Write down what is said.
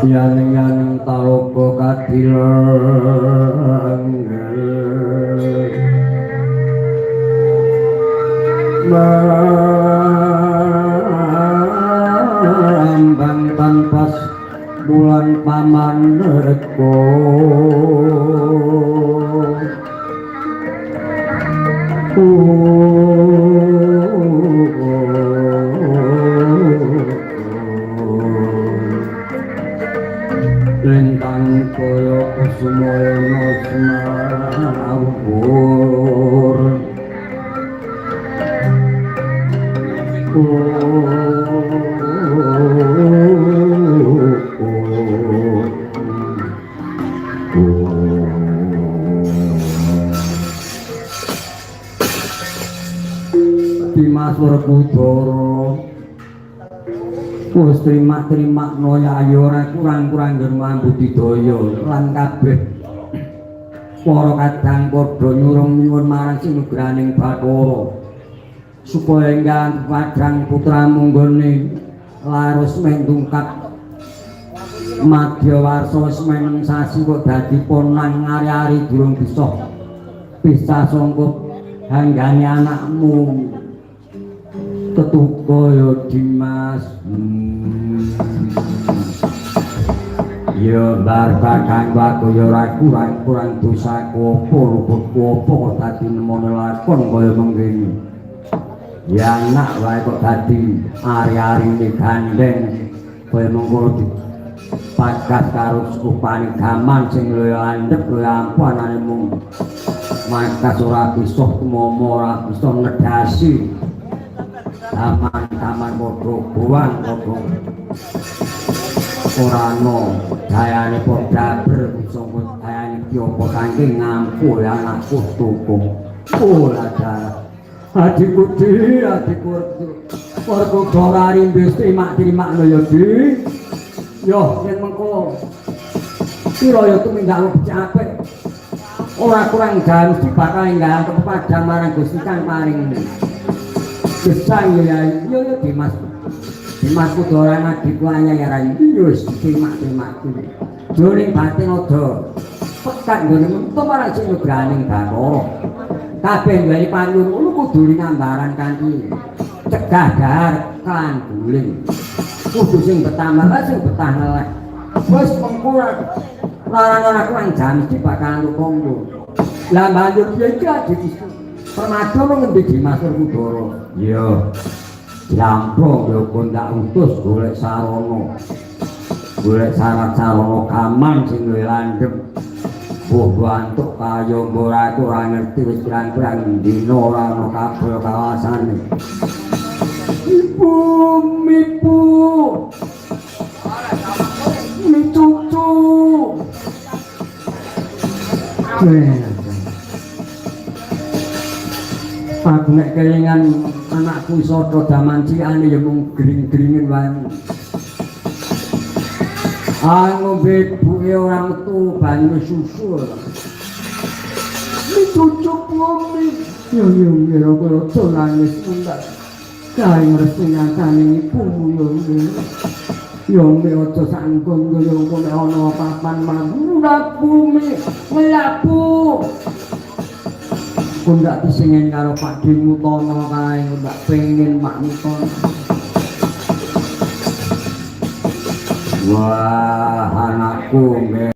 Yaning taloka kadileng mambang tanpa bulan pamaneka lintang kaya kusumayana semawur. Dimas Werkudara wis terima-terima ya ayo ora kurang-kurang nggon budidaya lan kabeh para kadang padha nyurung nyuwun marang sinugraning Bathara supaya enggal padhang putramu nggone larus mendungkap madya warsa wis meneng sasi kok dadi ponang ari-ari durung bisa pisah sangka hanggane anakmu tetuka ya Dimas. Ya bar bakang aku ya ora kurang-kurang dosaku apa luputku apa kok dadi nemone lakon kaya mengkene. Ya anak wae kok dadi ari-arine gandeng kaya mengkono dipagas karo upane gaman sing luwih landhep luwih ampuh anane mung makas ora bisa tumomo ora bisa ngedasi. Taman-taman padha buang padha ora ana dayane padha ber sangka dayane ki apa saking ngampuh ya anakku tuku. Oh lah adikku di adikku Werkudara rimbis terima-terima lho ya di. Yo yen mengko sira ya tumindak becik apik ora kurang jan mesti bakal enggal kepadang marang Gusti kang paring gesang ya ya ya Dimas. Dimas Kudara adikku anyar iki wis terima-terima kuwi. Jroning batin aja pekat nggone mentu marang sing nugraning Bathara. Kabeh duweni panyuwun kudu linambaran kanthi cegah dahar kelan guling. Kudu sing betah malah sing betah ngelek. Wis mengko larang ora kurang jam mesti bakal kongko. Lah banjur piye iki adikku? Permado ngendi Dimas Werkudara? Iya. Lampung ya kon tak utus golek sarana. Golek syarat sarana kaman sing luwih landhep. Mbuh antuk kaya ora aku ora ngerti wis pirang-pirang dina ora ana kabeh kawasane. Ibu, ibu. Cucu. Aku nek kelingan anakku iso daman cilikane ya mung gring-gringen wae. Ah ngombe buke ora metu banyu susu. Cucuk bumi. Yo yo yo yo nangis enggak. Kae ngresti nyatane ibumu yo. Yo me aja sangkon yo engko nek ana papan mlaku bumi mlaku. Ku ndak disingen karo Pak Dimutono kae, ndak pengen Pak Mutono. Wah, anakku nggih.